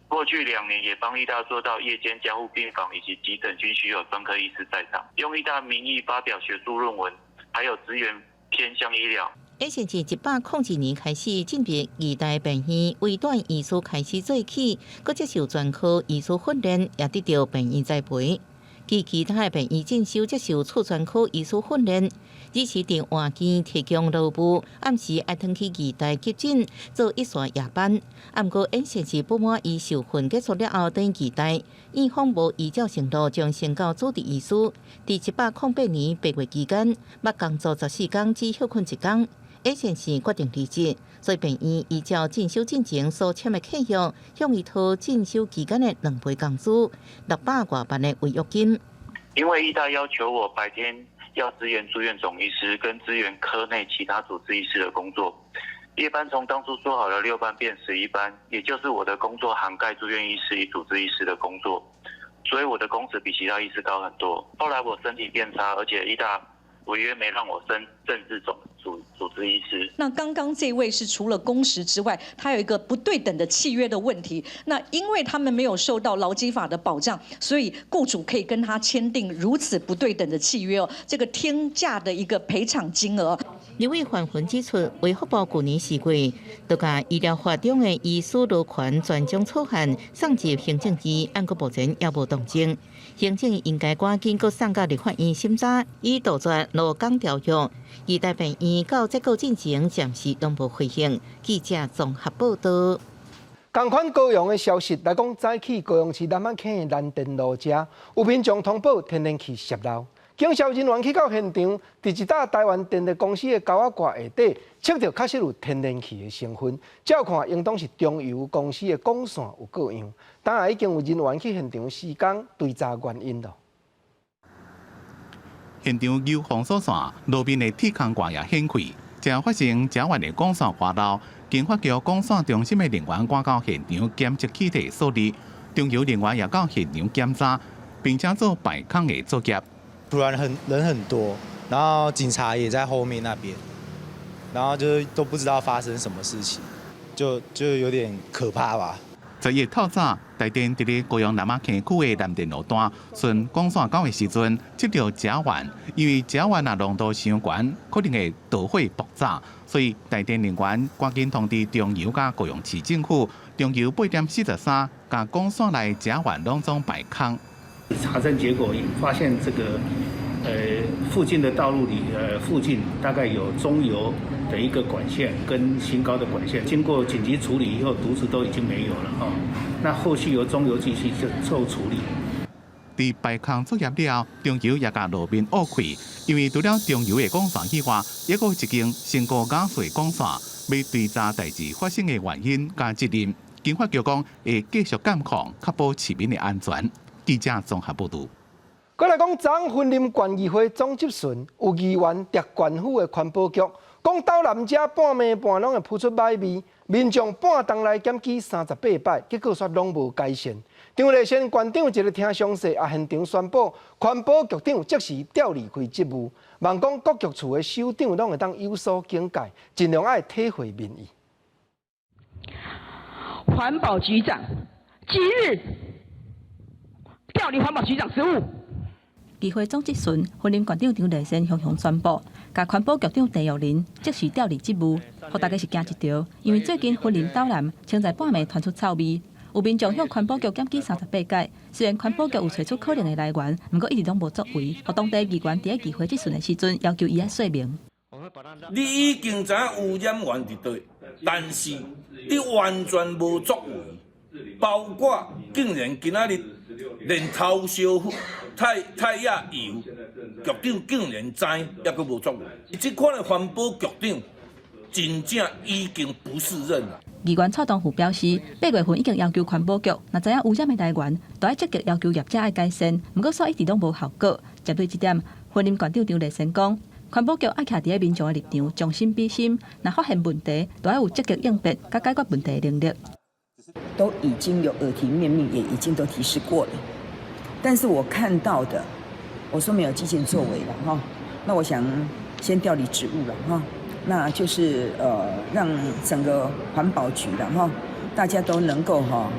S17: 過去2年也幫義大做到夜間加護病房以及急診均需有專科醫師在場，用義大名義發表學術論文，還有支援偏鄉醫療。
S3: A 先生102年開始進入義大病院，委轉醫師開始做起，閣接受專科醫師訓練，也得到病院栽培。佮其他的病院進修接受次專科醫師訓練，只是佇換機提供勞務，暗時愛轉去義大急診做一線夜班。毋過 N 先生不滿伊受訓結束了後，轉義大，院方無依照程序將升到主治醫師。佇108年8月期間，捌工作14工，只歇睏一工。A 先生決定離職，所以病院依照進修進前所簽的契約，向伊討進修期間的2倍工資，600外萬的違約金。
S17: 因為義大要求我白天要支援住院總醫師跟支援科內其他主治醫師的工作，夜班從當初說好了6班變11班，也就是我的工作涵蓋住院醫師與主治醫師的工作，所以我的工時比其他醫師高很多。後來我身體變差，而且義大違約沒讓我升正式總主治醫師。
S18: 那剛剛這位是除了工時之外，他有一個不對等的契約的問題。那因為他們沒有受到勞基法的保障，所以雇主可以跟他簽訂如此不對等的契約哦，這個天價的一個賠償金額。
S3: 立委范雲指出，衛福部舊年4月，就共醫療法中的醫師勞權專章草案送入行政院，毋過目前猶無動靜。行政院應該趕緊閣送到立法院審查，以杜絕勞工條約。義大病院到這個進程暫時攏無回應。記者綜合報道。
S1: 仝款高雄的消息來講，早起高雄市南仔坑的南電路遮有民眾通報天然氣洩漏，警消人員去到現場，佇一搭台灣電力公司的膠仔掛下底，測著確實有天然氣的成分，照看應當是中油公司的管線有過樣。當下已經有人員去現場施工追查原因囉。
S9: 現場油封鎖線路面的鐵空掛也掀開，這發生甲烷的管線外漏，經發局管線中心的人員趕到現場檢測氣體數字，中油人員也到現場檢查，並且做排空的作業。
S19: 突然很人很多，然後警察也在後面那邊，然後就都不知道發生什麼事情，就有點可怕吧。
S9: 11日透早，台電佇咧高雄南仔坑區的南電路段巡管線溝的時陣，測著甲烷，因為甲烷若濃度傷懸，可能會導火爆炸，所以台電人員趕緊通知中油佮高雄市政府，中油8點43，共管線內甲烷攏總排空。
S20: 查證結果發現，這個附近的道路裡，附近大概有中油的一個管線跟新高的管線，經過緊急處理以後，毒質都已經沒有了哈。那後續由中油繼續就做處理。
S9: 佇排空作業了後，中油也共路面挖開，因為除了中油的管線以外，猶閣有一間新高瓦斯管線。欲追查代誌發生的原因佮責任。經發局講會繼續監控，確保市民的安全。記者綜合報導。
S1: 閣來講，昨昏雲林縣議會總質詢，有議員諜縣府的環保局，講斗南遮半暝半攏會噴出歹味，民眾半冬來檢舉38擺，結果煞攏無改善。張麗仙縣長一个聽詳細，也現場宣布，環保局長即時調離開職務，望講各局處的首長攏會當有所警戒，盡量愛體會民意。
S8: 環保局長即日調離環保局長職務。
S6: 議會總質詢，雲林縣長張麗仙雄雄宣布，共環保局長鄭玉玲即時調離職務，予大家是驚一跳，因為最近雲林斗南穿在半暝傳出臭味，有民眾向環保局檢舉38擺，雖然環保局有揣出可能的來源，毋過一直攏無作為，予當地議員佇咧議會質詢的時陣要求伊愛說明。
S14: 你已經知影污染源佇佗，但是你完全無作為，包括竟然今仔日連偷燒泰泰亞油，局長竟然知，猶閣無作為。這款的環保局長真正已經不適任啦。
S6: 議員蔡東富表示，8月份已經要求環保局，若知影污染的來源，就愛積極要求業者愛改善，毋過煞一直攏無效果。針對這點，雲林縣長張麗仙講，環保局愛徛佇咧民眾的立場，將心比心，若發現問題，就愛有積極應變佮解決問題的能力。
S21: 都已經有耳提面命，也已經都提示過了，但是我看到的，我說沒有積極作為了哈，那我想先調離職務了哈，那就是讓整個環保局了哈，大家都能夠哈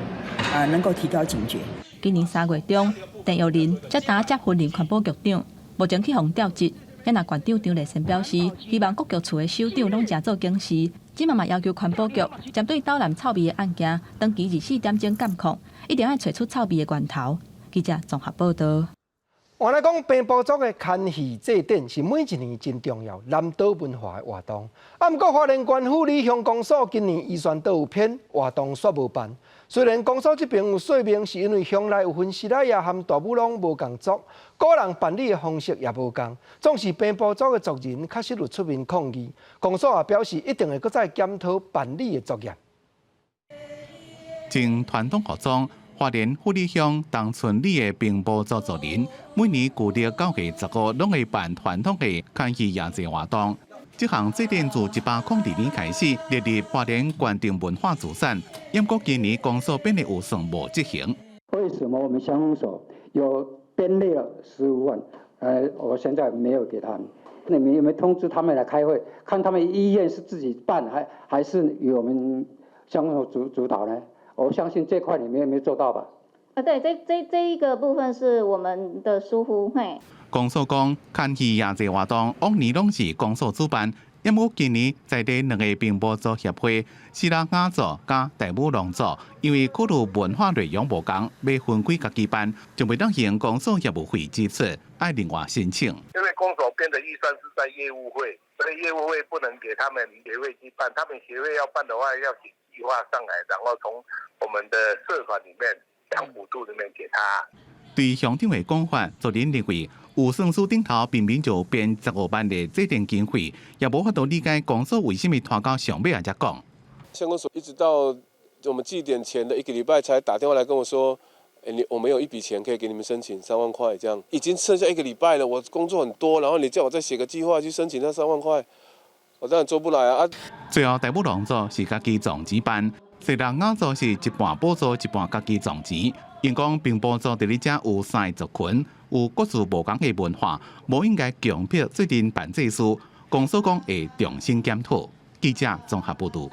S21: 啊能夠提高警覺。
S6: 今年3月中，鄭玉玲才擔接雲林環保局長，目前去予調職。也若縣長張麗仙表示，希望各局處的首長攏誠做警示，這馬嘛要求環保局針對斗南臭味的案件，長期24點鐘監控，一定愛揣出臭味的源頭。記者綜合報導。
S1: 換來講，平埔族的牽戲祭典是每一年真重要南島文化的活動。啊，毋過花蓮縣府里鄉公所今年預算都有編，活動煞無辦。雖然公所這邊有說明，是因為鄉內有分西拉雅和達悟攏無仝族，個人辦理的方式也無仝。總是平埔族的族人確實有出面抗議，公所也表示一定會閣再檢討辦理的作業。
S9: 從傳統服裝。花蓮富里鄉東村里的平埔族族人，每年舊曆9月15攏會辦傳統的牽戲夜祭活動。這項祭典自102年開始列入花蓮縣定文化資產，毋過今年公所編的預算無執行。
S22: 為什麼我們鄉公所有編列了15萬？我現在沒有給他們。你們有沒有通知他們來開會？看他們意願是自己辦，還是由我們鄉公所主導呢？我相信這塊你們有沒有做到吧？
S23: 啊，對，這一個部分是我們的疏忽，嘿。
S9: 公所講，牽戲夜祭活動往年攏是公所主辦，毋過今年在地兩个平埔族協會，西拉雅族佮達悟儂族，因為考慮文化內容無仝，欲分開家己辦，就袂當用公所業務費支出，愛另外申請。
S24: 因為公所編的預算是在業務費，所以業務費不能給他們協會去辦，他們協會要辦的話要寫計劃上來，然後從我們的社團裡面獎補助裡面給他。
S9: 對鄉長的講法，族人認為預算書頂頭明明就編15萬的祭典經費，也無法度理解公所為啥物拖到上尾仔才講。
S27: 鄉公所一直到我們祭典前的一個禮拜才打電話來跟我說，欸，你我們有一筆錢可以給你們申請3萬塊，這樣已經剩下一個禮拜了。我工作很多，然後你叫我再寫個計劃去申請那三萬塊，我當然做不來啊。
S9: 最後，達悟儂族是家己摲錢辦，西拉雅族是一半補助，一半家己摲錢。𪜶講平埔族佇咧遮有三个族群，有各自無仝的文化，無應該強迫做陣辦祭事。公所講會重新檢討。記者綜合報導。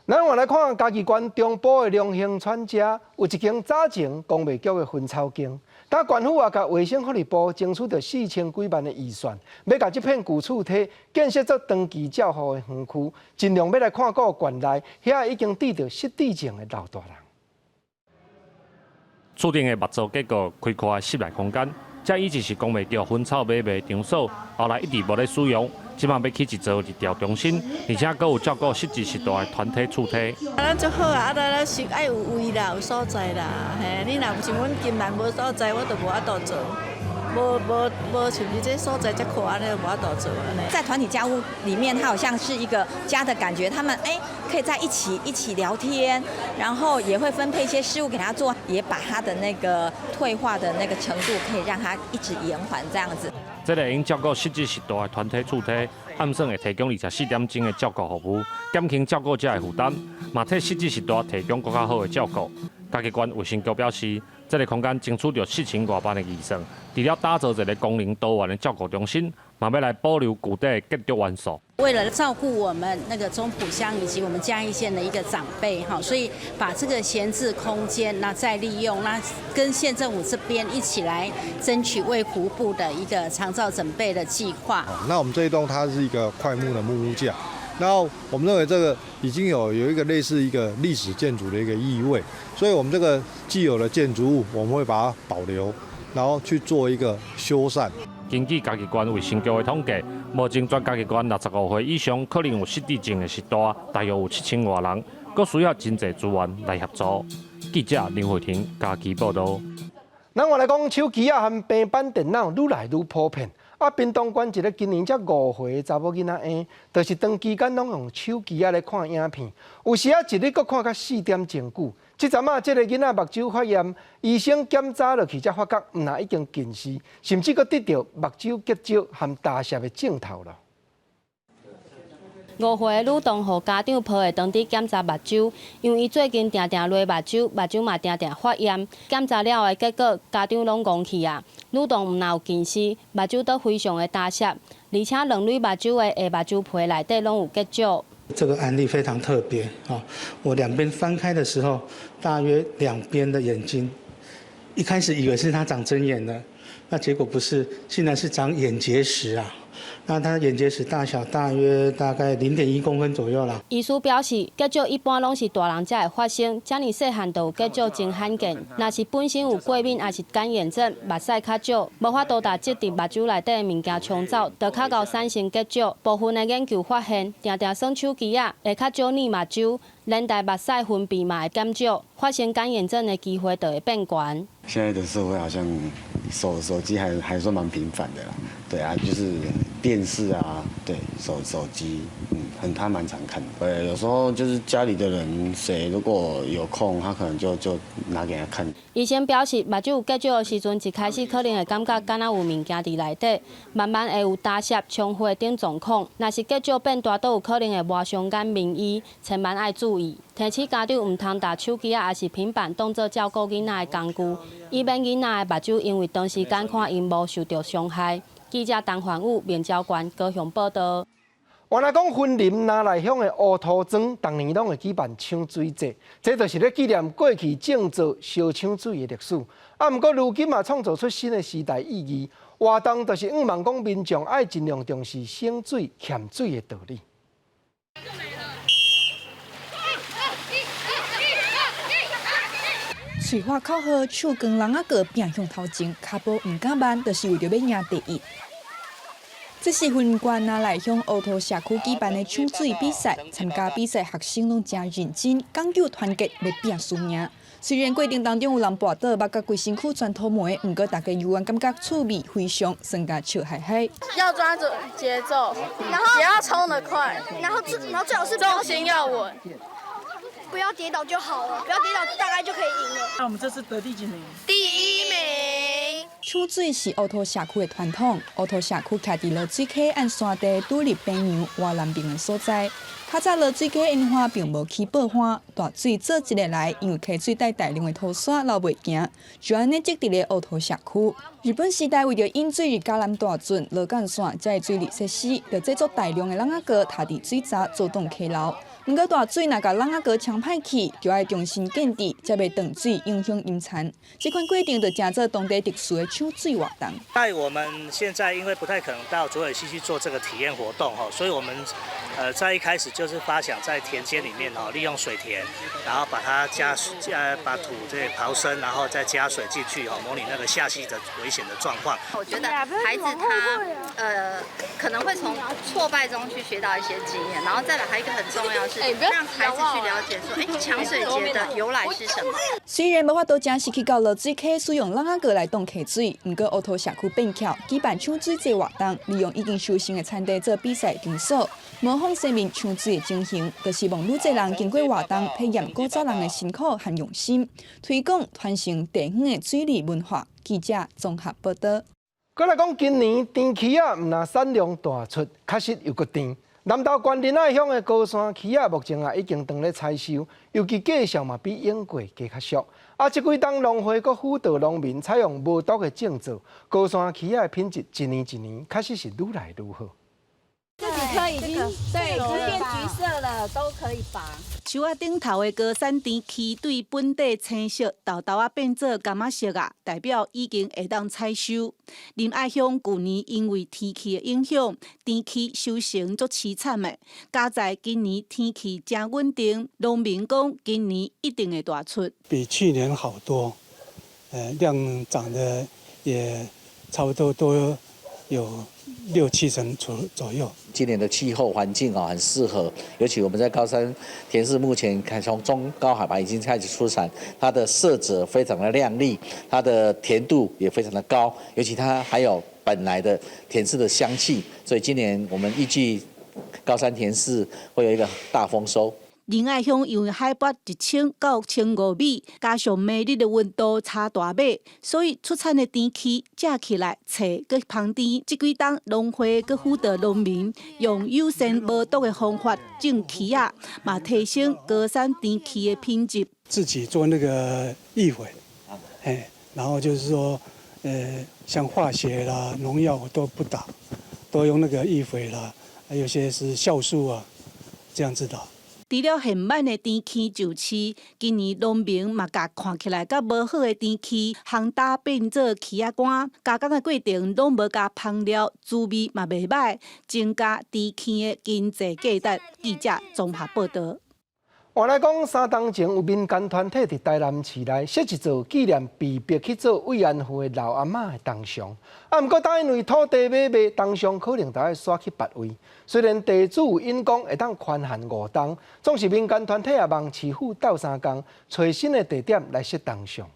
S1: 咱換來看嘉義縣中部的龍興村遮，有一間早前公賣局的薰草間，但縣府也共衛生福利部爭取著4000幾萬的預算，欲共這片舊厝體建設做長期照護的園區，盡量欲來看顧縣內遐已經得著失智症的老大人。
S28: 厝頂的木造結構，開闊的室內空間，這以前是公賣局薰草買賣場所，後來一直無咧使用，這擺欲起一座日療中心，而且閣有照顧失智世代的團體厝體。
S29: 啊，咱足好啊！啊，咱是愛有位啦，有所在啦。嘿，你若毋是阮金蘭無所在，我就無法度做。無無無像佇這所在遮闊按呢，無法度做按呢。
S2: 在團體家屋裡面，它好像是一個家的感覺，他們可以在一起一起聊天，然後也會分配一些事務給他做，也把他的那個退化的那個程度，可以讓他一直延緩這樣子。
S28: 這個會用照顧失智失大的團體厝體，按算會提供24點鐘的照顧服務，減輕照顧者的負擔，嘛替失智失大提供閣較好的照顧。嘉義縣衛生局表示，這个空間爭取著4000外萬的預算，除了打造一個功能多元的照顧中心，嘛欲來保留舊底的建築元素。
S4: 為了照顧我們那個中埔鄉以及我們嘉義縣的一個長輩，哈，所以把這個閒置空間，那再利用，那跟縣政府這邊一起來爭取衛福部的一個長照準備的計劃。
S5: 那我們這一棟它是一個檜木的木屋架，然後我們認為這個已經有一個類似一個歷史建築的一個意味，所以我們這個既有的建築物，我們會把它保留，然後去做一個修繕。
S28: 根據嘉義縣衛生局的統計，目前全嘉義縣65歲以上可能有失智症的序大，大約有7000外人，閣需要真濟資源來協助。記者林慧婷嘉義報導。
S1: 咱話來講，手機仔和平板電腦愈來愈普遍。啊，屏東縣一个今年才5歲的查某囡仔嬰，就是長期間攏用手機仔咧看影片，有時仔一日閣看到4點鐘久。這陣仔，這个囡仔目睭發炎，醫生檢查落去才發覺，毋但已經近視，甚至閣得著目睭結石和焦澀的症頭了。
S10: 5歲的女童予家長抱會當佇檢查目睭，因為伊最近定定臥目睭，目睭嘛定定發炎。檢查了的結果，家長攏戇去啊！女童毋但有近視，目睭閣非常的焦澀，而且兩蕊目睭的下目睭皮內底攏有結石。
S11: 這個案例非常特別啊！我兩邊翻開的時候，大約兩邊的眼睛，一開始以為是他長針眼了，那結果不是，竟然是長眼結石啊！那他眼結石大小大約大概0.1公分左右啦。
S10: 醫師表示，結石一般攏是大人才會發生，遮爾細漢就有結石真罕見。若是本身有過敏，抑是乾眼症，目屎較少，無法度共積佇目睭內底的物件沖走，就較𠢕產生結石。部分的研究發現，定定耍手機仔，會較少捏目睭，連帶目屎分泌嘛會減少，發生乾眼症的機會就會變懸。
S12: 現在的社會好像手機還算蠻頻繁的啦，對啊，就是電視啊，對手機，他蠻常看的。對，有時候就是家裡的人誰如果有空，他可能就拿給他看。
S10: 醫生表示，目睭有結石的時陣，一開始可能會感覺敢若有物件佇內底，慢慢會有焦澀、充血等狀況。若是結石變大，都有可能會磨傷眼眠醫，千萬愛注意。提醒家長毋通共手機仔抑是平板當做照顧囡仔的工具，以免囡仔的目睭因為長時間看螢幕受著傷害。記者陳環宇、明昭縣高雄報導。
S1: 原來講，雲林那麗鄉的烏塗莊，逐年攏會舉辦搶水節，這就是咧紀念過去種造燒搶水的歷史。啊，毋過如今嘛創造出新的時代意義，活動就是向望講民眾愛盡量重視省水、儉水的道理。
S13: 喙喊口號，手扛籠仔閣拼向頭前，跤步毋敢慢，就是為著欲贏第一。這是雲林縣那麗鄉烏塗社區舉辦的搶水比賽，參加比賽學生攏誠認真，講究團結，欲拼輸贏。雖然過程當中有人跋倒，目佮規身軀全塗毛，毋過大家猶原感覺趣味非常，耍甲笑嗨嗨。
S15: 要抓準節奏，然後也要衝得快，然後最好是重心要穩。不要跌倒就好了，不要跌倒大概就可以贏了。
S25: 那我們這次得第幾名？
S15: 第一名。
S13: 搶水是烏塗社區的傳統，烏塗社區徛佇濁水溪按山地拄入平洋活南爿的所在。較早濁水溪淹旱並無起報旱，大水做一个來，因為溪水帶大量的土沙流袂行，就按呢積佇咧烏塗社區。日本時代為著引水入嘉南大圳、羅漢線，這个水利設施，就製作大量的籠仔閣，埕佇水閘阻擋溪流。毋過大水若共籠仔閣沖歹去，就愛重新建置，才袂斷水影響淹田。這款規定就成做當地特殊的搶水活動。
S30: 在我們現在因為不太可能到濁水溪去做這個體驗活動，所以我們在一開始就
S3: 就是發想在田間裡面哦，利用水田，然後把它加加把土這刨深，然後再加水進去哦，模擬那個下溪的危險的狀況。
S7: 我覺得孩子他可能會從挫敗中去學到一些經驗，然後再來還有一個很重要是讓孩子去了解說，搶水節的由來是什麼。
S13: 雖然無法度正式去到濁水溪使用籠仔閣來擋溪水，毋過烏塗社區變巧，舉辦搶水節活動，利用已經修成的田地做比賽場所，模仿先民搶水的情形，就希望愈濟人經過活動體驗古早人的辛苦和用心，推廣傳承地方的水利文化。記者綜合報道。
S1: 閣來講，今年甜柿仔毋但產量大出，確實又閣甜。南投縣仁愛鄉的高山柿仔，目前啊已經當咧採收，尤其價數嘛比往過加較俗。啊，這幾冬農會閣輔導農民採用無毒的種植，高山柿仔的品質一年一年確實是愈來愈好。
S16: 這幾顆已經對，已經變橘色了，都可以拔。
S17: 樹仔頂頭的高山甜柿對本底青色，豆豆仔變做柑仔色啊，代表已經會當採收。林愛鄉舊年因為天氣的影響，甜柿收成足淒慘的。佳哉今年天氣誠穩定，農民講今年一定會大出。
S11: 比去年好多，量漲得也差不多都有六七成左右。
S18: 今年的氣候環境啊，很適合，尤其我們在高山甜柿，目前看從中高海拔已經開始出產，它的色澤非常的亮麗，它的甜度也非常的高，尤其它還有本來的甜柿的香氣，所以今年我們預計高山甜柿會有一個大豐收。
S17: 仁愛鄉因為海拔1000到1500米，加上暝日的溫度差大碼，所以出產的甜柿食起來脆閣芳甜。這幾冬農會閣輔導農民用友善無毒的方法種柿仔，嘛提升高山甜柿的品質。
S11: 自己做那個育肥，然後就是說，像化學啦、農藥我都不打，都用那個育肥啦，還有些是酵素啊，這樣子的。
S17: 除了現滿的甜柿上市，今年農民嘛共看起來較無好的甜柿，烘焦變做柿仔乾，加工的過程攏無加香料，滋味嘛袂䆀，增加甜柿的經濟價值。記者綜合報道。
S1: 換來講，三冬前有民間團體佇台南市內設一座紀念被迫去做慰安婦的老阿嬤的銅像。啊，毋過當因為土地買賣，銅像可能著愛徙去別位。雖然地主有講會當寬限5冬，總是民間團體也望市府鬥相共，揣新的地點來設銅像。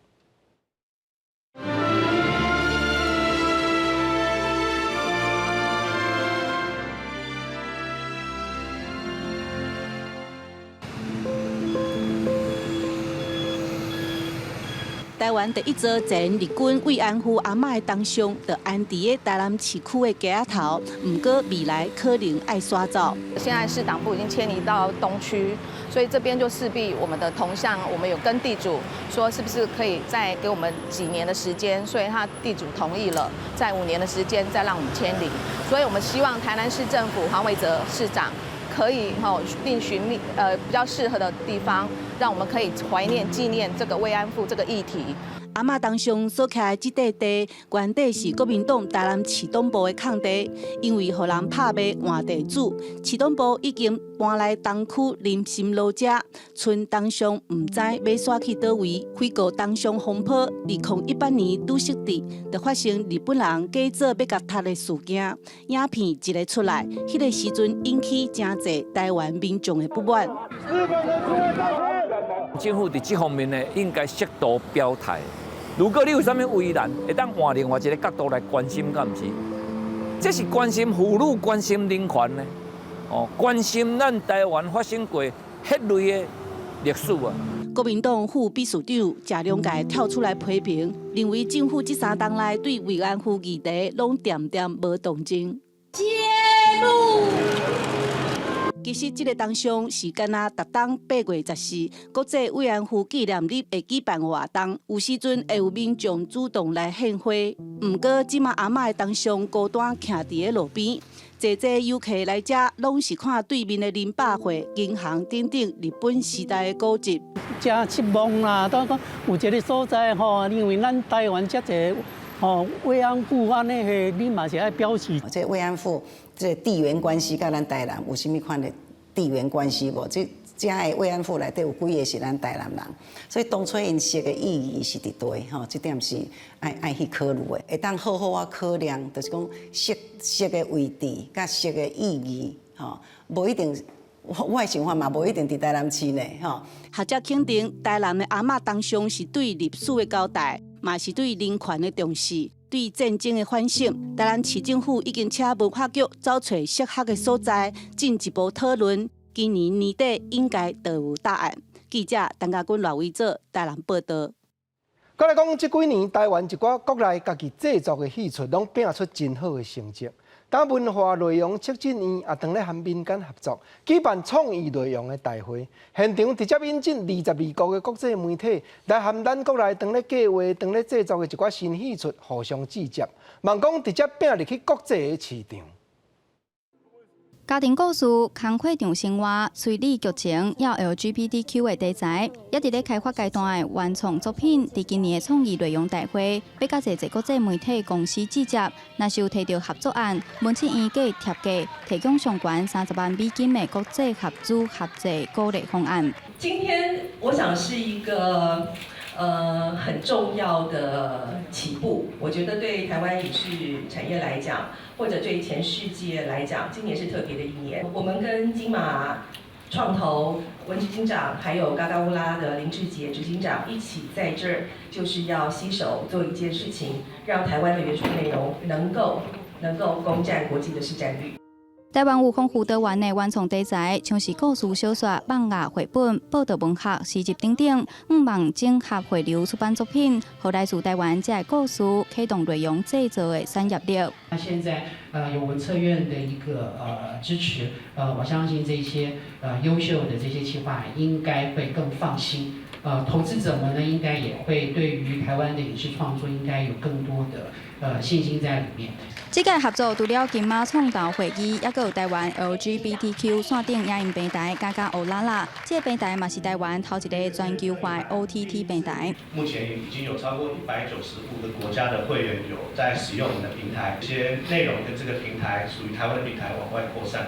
S17: 台灣第一座前日軍慰安婦阿嬤的銅像，就安置佇台南市區的街仔頭。毋過未來可能愛徙走。
S19: 現在市黨部已經遷移到東區，所以這邊就勢必我們的銅像，我們有跟地主說，是不是可以再給我們幾年的時間？所以他地主同意了，在5年的時間再讓我們遷離。所以我們希望台南市政府黃偉哲市長可以另尋覓比較適合的地方，讓我們可以懷念紀念這個慰安婦這個議題。
S17: 阿嬤銅像所徛的這塊地，原底是國民黨台南市黨部的空地，因為予人拍賣換地主，市黨部已經搬來東區林森路遮，賰銅像毋知欲徙去佗位。揮戈銅像風波，2018年拄設置，就發生日本人假做欲共殺的事件，影片一个出來，彼个時陣引起誠濟台灣民眾的不滿。
S20: 政府佇這方面呢，應該適度表態。如果你有啥物為難，會當換另外一個角度來關心，敢毋是？這是關心婦女、關心人權呢？哦，關心咱台灣發生過彼類的歷史啊。
S17: 國民黨副秘書長謝龍介跳出來批評，認為政府這3冬來對慰安婦議題攏恬恬無動靜。
S25: 揭幕。
S17: 其實這個銅像是敢若逐冬8月14國際慰安婦紀念日會舉辦活動，有時陣會有民眾主動來獻花。毋過這馬阿嬤的銅像孤單徛佇咧路邊，濟濟遊客來遮攏是看對面的林百貨、銀行等等日本時代的古蹟。
S26: 誠失望啦！當講有一个所在吼，因為咱台灣遮濟吼慰安婦按呢個，你嘛是愛表示。
S30: 這慰安婦這地緣關係佮咱台南有啥物款的
S6: 地緣關係無？這遮的慰安婦內底有幾个是咱台南人，所以當初𪜶設的意義是佇佗吼，這點是愛愛去考慮的。會當好好仔考量，就是講設設的位置佮設的意義吼，無一定，我的想法嘛，無一定佇台南市呢吼。
S17: 學者肯定，台南的阿嬤銅像是對歷史的交代，嘛是對人權的重視，對戰爭的反省。台南市政府已經請文化局找揣適合的所在，進一步討論。今年年底應該就有答案。記者陳家軍、賴偉哲台南報導。
S1: 閣來講，這幾年台灣一寡國內家己製作的戲出，攏拼出真好的成績。當文化內容策進院也當咧和民間合作，舉辦創意內容的大會，現場直接引進22國的國際媒體來和咱國內當咧計畫、當咧製作的一寡新戲出互相指接，望講直接拼入去國際的市場。
S8: 家庭故事、工課場生活、推理劇情，抑 LGBTQ 的題材，也佇咧開發階段的原創作品，佇今年的創意內容大會，欲佮濟濟國際媒體公司指接，若是有提著合作案，文策院計貼價提供上懸30萬美金的國際合資合作鼓勵方案。
S9: 今天我想是一個很重要的起步，我覺得對台灣影視產業來講，或者對全世界來講，今年是特別的一年。我們跟金馬創投文執行長，還有嘎嘎烏拉的林志傑執行長一起在這兒，就是要攜手做一件事情，讓台灣的原創內容能夠攻佔國際的市佔率。
S8: 台灣有豐富多元的原創題材，像是故事小說、漫畫、繪本、報道文學、詩集等等，向望整合匯流出版作品，予來自台灣這个故事啟動內容製作的產業鏈。
S14: 那現在有文策院的一個支持，我相信這些優秀的這些企劃應該會更放心。投資者們呢，應該也會對於台灣的影視創作應該有更多的信心在裡面。
S8: 這屆合作除了金馬創投會議，抑閣有台灣 LGBTQ 線頂影音平台嘎嘎歐拉拉，這个平台嘛是台灣頭一个全球化 OTT 平台。
S21: 目前已經有超過195個國家的會員有在使用我們的平台，這些內容跟這個平台屬於台灣的平台往外擴散。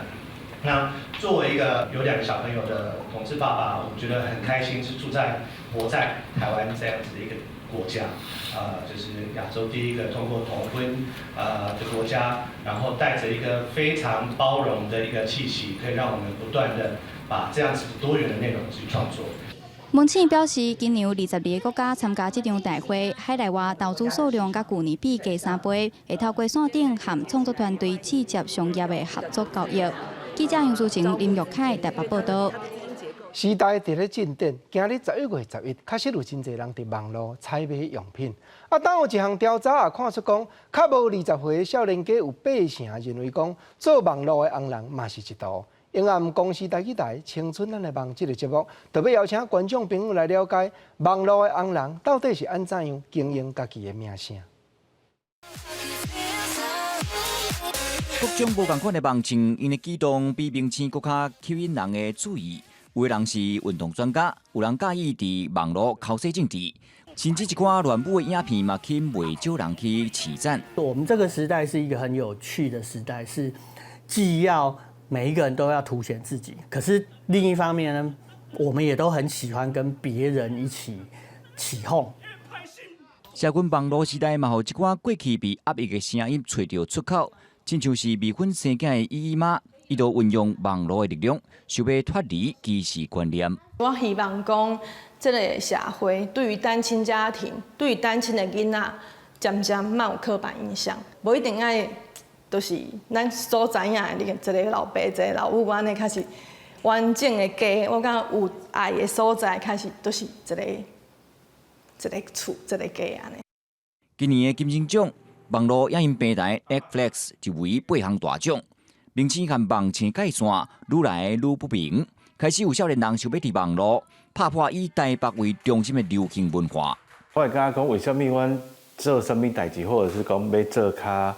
S21: 那作為一個有兩個小朋友的同志爸爸，我覺得很開心，是住在活在台灣這樣子的一個國家，就是亞洲第一個通過同婚的國家，然後帶着一個非常包容的一個氣息，可以讓我們不斷的把這樣子多元的內容去創作。
S8: 文倩表示，今年有22個國家參加這場大會，海內外投資數量佮舊年比加3倍，會透過線頂和創作團隊直接商業的合作交易。記者楊淑晴、林玉凱台北報導。
S1: 時代佇咧進展，今日11月11，確實有真濟人佇網路採買用品。啊，當有一項調查也看出講，較無20歲的少年家有八成認為講，做網路的紅人嘛是一途。永暗公視台語台青春咱的夢這个節目，特別邀請觀眾朋友來了解網路的紅人到底是按怎樣經營家己的名聲。
S22: 各種無仝款的網站，𪜶的舉動比明星閣較吸引人的注意。有的人是運動專家，有人佮意佇網路剾洗政治，甚至一寡亂舞的影片嘛，吸引袂少人去揤讚。
S23: 我們這個時代是一個很有趣的時代，是既要每一個人都要凸顯自己，可是另一方面呢，我們也都很喜歡跟別人一起起鬨。
S22: 社群網路時代嘛，予一寡過去被壓抑的聲音揣著出口，親像是未婚生囝的伊伊媽，伊就運用網路的力量，想欲脫離歧視觀念。
S24: 我希望講，這个社會對於單親家庭、對於單親的囡仔，漸漸莫有刻板印象，無一定愛，就是咱所知影的，你一个老爸一个老母按呢，較是完整的家。我感覺有愛的所在，較是都是一个一个厝，一个家按呢。
S22: 今年的金鐘獎，網路影音平台 Netflix 就為八項大獎，明星和網星界線愈來愈不明，開始有少年人想欲佇網路拍破以台北為中心的流行文化。
S27: 我會感覺講，為啥物阮做啥物代誌，或者是講欲做較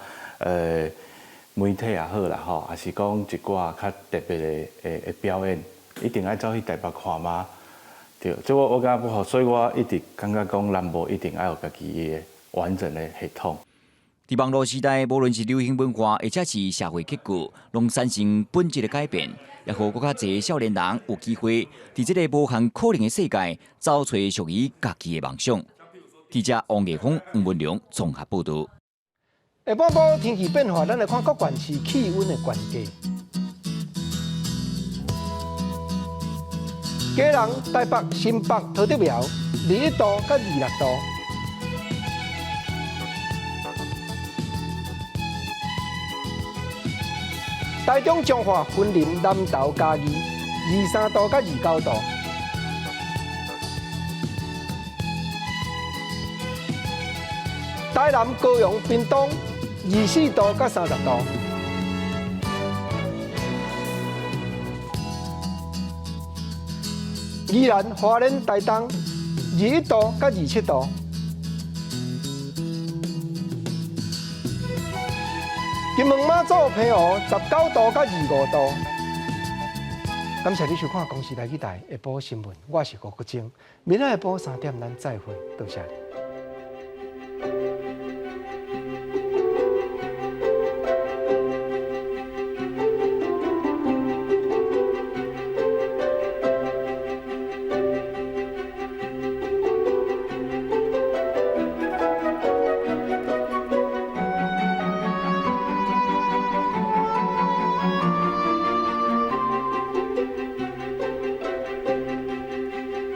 S27: 媒體也好啦吼，抑是講一寡較特別的表演，一定愛走去台北看嗎？對，這我感覺不好，所以我一直感覺講南部一定愛有家己的完整的系統。
S22: 佇網路時代，無論是流行文化，或者是社會結構，攏產生本質的改變，也予閣較濟少年人有機會，佇這个無限可能的世界，找揣屬於家己的夢想。記者王藝峰、黃文良綜合報導。
S1: 下半晡天氣變化，咱來看各縣市氣溫的懸低。基隆、台北、新北、桃竹苗，21度佮26度。台中、彰化、雲林、南投、嘉義，23度佮29度。台南、高雄、屏東，24度佮30度。宜蘭、花蓮、台東，21度佮27度。金門、馬祖、澎湖，19度佮25度。感謝你收看《公視台語台》下晡新聞，我是吳國晶。明仔下晡3點，咱再會，多謝你。